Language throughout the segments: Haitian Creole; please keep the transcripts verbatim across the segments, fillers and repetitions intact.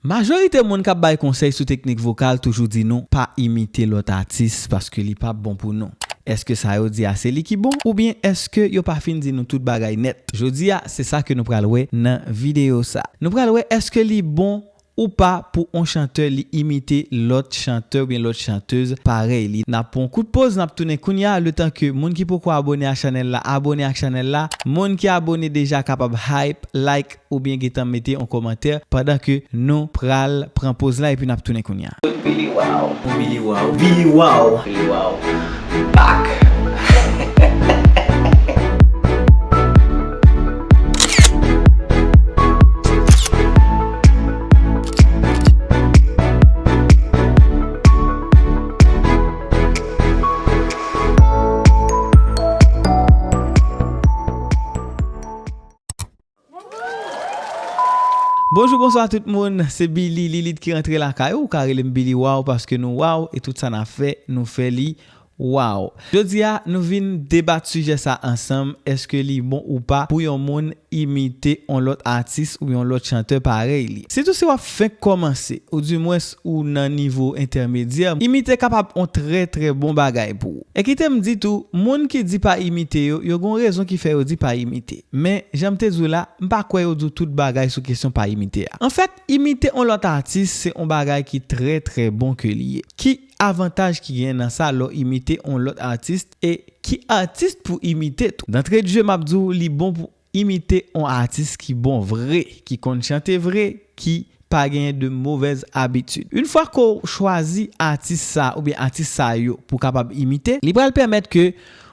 Majorite moun k ap bay konsèy sou teknik vokal toujou di nou pa imite lòt atis paske li p ap bon pou nou. Èske sa yo di a se li ki bon? Oubyen èske yo pa fin di nou tout bagay nèt? Jodi a, se sa ke nou pral wè nan videyo sa. Nou pral wè èske li bon ou pa pou on chantè li imite lòt chantè oubyen lòt chantèz parèy li. N ap pran yon kout poz, n ap tounen kounye a, letan ke moun ki poko abone a chanèl la, abone ak chanèl la. Moun ki abone deja kapab hype, like, oubyen gentan mete yon kòmantè pandan ke nou pral pran poz la epi n ap tounen kounye a. Billy Wow. Billy Wow. Billy Wow. Billy Wow. Back. Bonjou, bonswa tout moun, se Billy Lilith ki rantre lakay ou, ou ka rele m Billy Wow paske nou wow e tout sa n ap fè, nou fè li wow. Jodi a, nou vin debat sijè sa ansanm, èske li bon ou pa pou yon moun imite on lòt atis oubyen on lòt chantè parèy li? Sitou si w ap fenk kòmanse, oudimwens ou nan nivo entèmedyè, imite kapab on trè trè bon bagay pou ou. E kite m di tou, moun ki di pa imite yo, yo gon rezon ki fè yo di pa imite. Men, jan m te di w la, m pa kwè yo di w tout bagay sou kesyon pa imite a. Anfèt, imite on lòt atis se on bagay ki trè trè bon ke li ye. Ki avantaj ki gen nan sa lè w imite on lòt atis e ki atis pou imite tou? D'antre de je, m ap di w li bon pou imite on atis ki bon vre, ki konn chante vre, ki pa genyen de movèz abitid. Yon fwa ke w chwazi atis sa oubyen atis sa yo pou w kapab imite, li pral pèmèt ke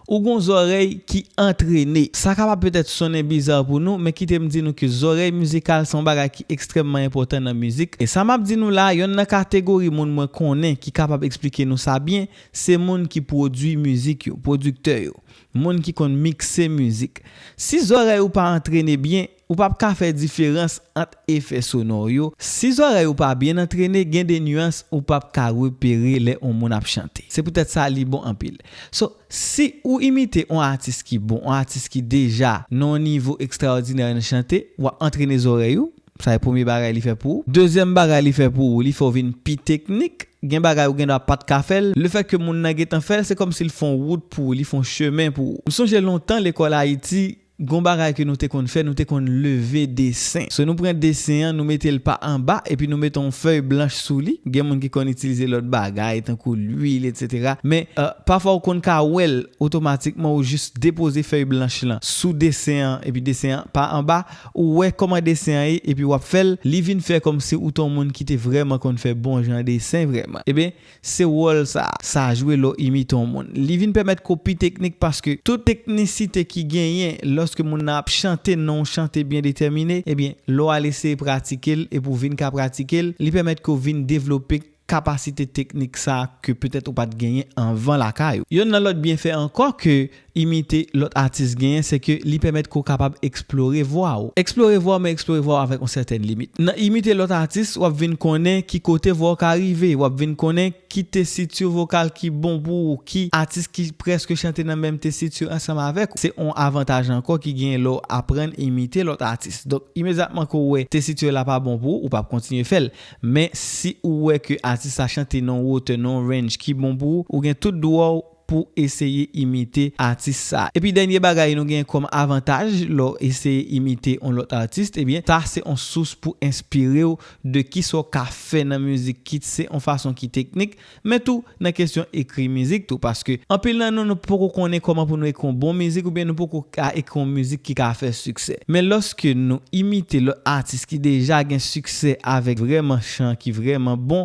ou gon zòrèy ki antrene. Sa kapab petèt sonnen biza pou nou, men kite m di nou ke zòrèy mizikal se yon bagay ki ekstrèmman enpòtan nan mizik. E sa m ap di nou la, yonn nan kategori moun mwen konnen ki kapab eksplike nou sa byen, se moun ki pwodui mizik yo, pwodiktè yo, moun ki konn mikse mizik. Si zòrèy ou pa antrene byen, ou p ap ka fè diferans ant efè sonò yo. Si zòrèy ou pa byen antrene, gen de nyans ou p ap ka repere lè yon moun ap chante. Se poutèt sa li bon anpil. So, si ou imite yon atis ki bon, yon atis ki deja nan yon nivo ekstraòdinè nan chante, w ap antrene zòrèy ou. Sa se premye bagay li fè pou ou. Dezyèm bagay li fè pou ou, li fè w vin pi teknik. Gen bagay ou gen dwa pa t ka fè l. Lefètke moun nan gentan fè l, se kòmsi l fè yon wout pou ou, li fè yon chemen pou ou. M sonje lontan lekòl Ayiti, gon bagay ke nou te konn fè, nou te konn leve desen. So, nou pran desen an, nou mete l pa anba, epi nou mete yon fèy blanch sou li. Gen moun ki konn itilize lòt bagay, tankou lwil, etsetera. Men, euh, pafwa ou konn ka wè l otomatikman, ou jis depoze fèy blanch lan sou desen an, epi desen an pa anba, ou wè kòman desen an ye, epi w ap fè l, li vin fè kòmsi ou te yon moun ki te vrèman konn fè bon jan desen vrèman. Ebyen, se wòl sa, sa jwe lè w imite yon moun. Li vin pèmèt ke w pi teknik paske tout teknisite ki genyen lòske moun nan ap chante nan yon chante byen detèmine, ebyen, lè w al eseye pratike l epi w vin ka pratike l, li pèmèt ke w vin devlope kapasite teknik sa ke petèt ou pa t genyen anvan lakay ou. Yonn nan lòt byenfè ankò ke imite lòt atis genyen, se ke li pèmèt ke w kapab eksplore vwa w. Eksplore vwa w, men eksplore vwa w avèk yon sètèn limit. Nan imite lòt atis, w ap vin konnen ki kote vwa w ka rive, w ap vin konnen ki tesiti vokal ki bon pou ou, ki atis ki prèske chante nan menm tesiti ansanm avèk ou. Se yon avantaj ankò ki genyen lè w aprann imite lòt atis. Donk, imedyatman ke w wè tesiti la pa bon pou ou, ou p ap kontinye fè l. Men si ou wè ke atis la chante nan yon wotè, nan yon range ki bon pou ou, ou gen tout dwa w pou eseye imite atis sa. Epi dènye bagay nou gen kòm avantaj lè w eseye imite yon lòt atis, ebyen, sa se yon sous pou enspire w de kisa w ka fè nan mizik, kit se yon fason ki teknik, men tou nan kesyon ekri mizik tou, paske anpil nan nou, nou poko konnen kòman pou nou ekri yon bon mizik, oubyen nou poko ka ekri yon mizik ki ka fè siksè. Men lòske nou imite lòt atis ki deja gen siksè avèk vrèman chan ki vrèman bon,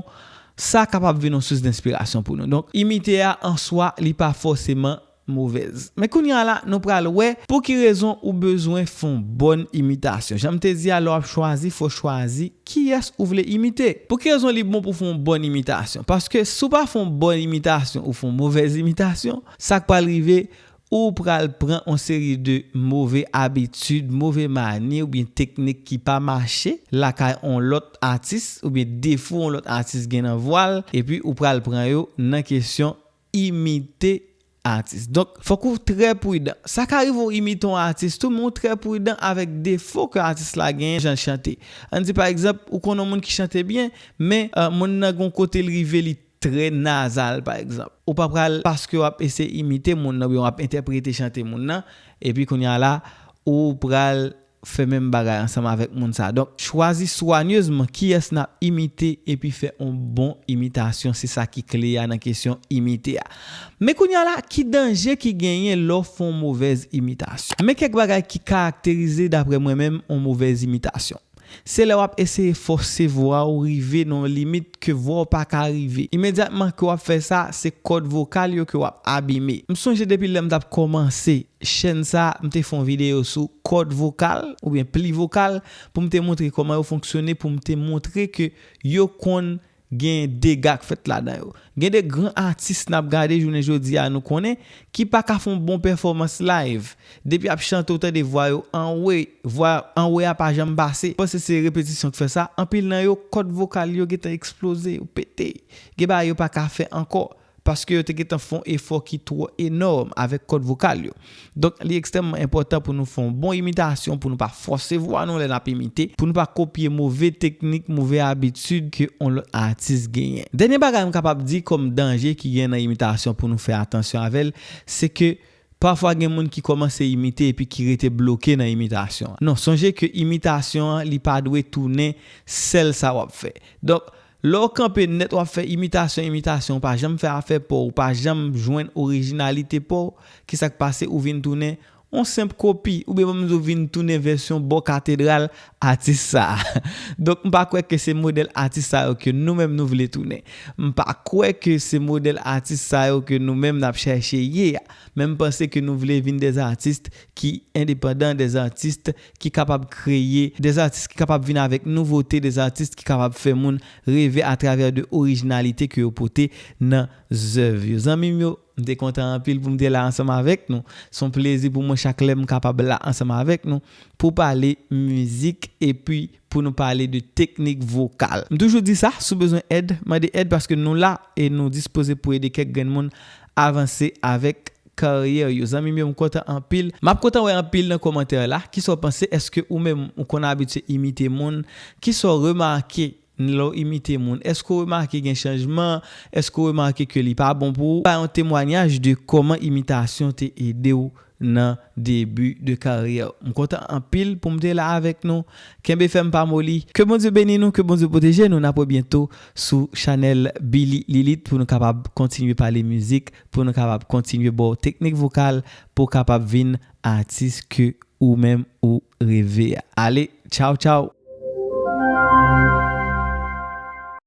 sa kapab vin yon sous denspirasyon pou nou. Donk, imite a an swa, li pa fòseman movèz. Men kounye a la, nou pral wè pou ki rezon ou bezwen fè yon bòn imitasyon. Jan m te di a, lè w ap chwazi, fò w chwazi kiyès ou vle imite. Pou ki rezon li bon pou w fè yon bòn imitasyon? Paske si w pa fè yon bòn imitasyon, ou fè yon movèz imitasyon, sa k pral rive, ou pral pran yon seri de move abitid, move mani oubyen teknik ki pa mache lakay yon lòt atis oubyen defo yon lòt atis gen nan vwa l, epi ou pral pran yo nan kesyon imite atis. Donk, fòk ou trè pridan. Sa ka rive w imite yon atis tou, men ou trè pridan avèk defo ke atis la genyen, jan l chante. Ann di, pa egzanp, ou konn yon moun ki chante byen, men uh, moun nan gon kote l rive, li trè nazal, pa egzanp. Ou pa pral, paske w ap eseye imite moun nan, oubyen w ap entèprete chante moun nan, epi kounye a la, ou pral fè menm bagay ansanm avèk moun sa. Donk, chwazi swanyezman kiyès n ap imite epi fè yon bon imitasyon. Se sa ki kle a nan kesyon imite a. Men kounye a la, ki danje ki genyen lè w fè yon movèz imitasyon? Men kèk bagay ki karakterize, daprè mwen menm, yon movèz imitasyon. Se lè w ap eseye fòse vwa w rive nan yon limit ke vwa w pa ka rive. Imedyatman ke w ap fè sa, se kòd vokal yo ke w ap abime. M sonje depi lè m t ap kòmanse chèn sa, m te fè yon videyo sou kòd vokal oubyen pli vokal pou m te montre kòman yo fonksyone, pou m te montre ke yo konn gen dega k fèt ladan yo. Gen de gran atis n ap gade jounen jodi a, nou konnen, ki pa ka fè yon bon pèfòmans live. Depi ap chante, ou tande vwa yo anwe, vwa anwe a pa janm pase. Panse se repetisyon k fè sa. Anpil nan yo, kòd vokal yo gentan eksploze, yo pete. Gen bagay yo pa ka fè ankò. Paske yo te gentan fè yon efò ki twò enòm avèk kòd vokal yo. Donk, li ekstrèmman enpòtan pou nou fè yon bon imitasyon, pou nou pa fòse vwa nou lè n ap imite, pou nou pa kopye move teknik, move abitid ke yon lòt atis genyen. Dènye bagay m kapab di kòm danje ki gen nan imitasyon pou nou fè atansyon avè l, se ke pafwa gen moun ki kòmanse imite epi ki rete bloke nan imitasyon an. Non, sonje ke imitasyon an, li pa dwe tounen sèl sa w ap fè. Donk, lè w kanpe nèt, w ap fè imitasyon, imitasyon, w pa janm fè afè pa w, w pa janm jwenn orijinalite pa w, ki sa k pase, ou vin tounen yon senp kopi, oubyen ban m di w vin tounen vèsyon bò katedral atis sa a. Donk, m pa kwè ke se modèl atis sa yo ke nou menm nou vle tounen. M pa kwè ke se modèl atis sa yo ke nou menm n ap chèche ye a. Men m panse ke nou vle vin de atis ki endepandan, de atis ki kapab kreye, de atis ki kapab vin avèk nouvote, de atis ki kapab fè moun reve atravè de orijinalite ke yo pote nan zèv yo. Zanmi m yo, m te kontan anpil pou m te la ansanm avèk nou. Se yon plezi pou mwen chak lè m kapab la ansanm avèk nou pou pale mizik epi pou nou pale de teknik vokal. M toujou di sa, si w bezwen èd, mande èd paske nou la e nou dispoze pou ede kèk grenn moun avanse avèk karyè yo. Zanmi m yo, m kontan anpil. M ap kontan wè anpil nan kòmantè la. Kisa w panse? Èske ou menm ou konn abitye imite moun? Kisa w remake lè w imite moun? Èske w remake gen chanjman? Èske w remake ke li pa bon pou ou? Bay yon temwayaj de kòman imitasyon te ede w nan debi de karyè w. M kontan anpil pou m te la avèk nou. Kenbe fèm, pa moli. Ke Bondye beni nou, ke Bondye pwoteje nou. N ap wè byento sou chanèl Billy Lilite pou nou kapab kontinye pale mizik, pou nou kapab kontinye ba w teknik vokal pou w kapab vin atis ke ou menm ou reve a. Ale, tchaw, tchaw.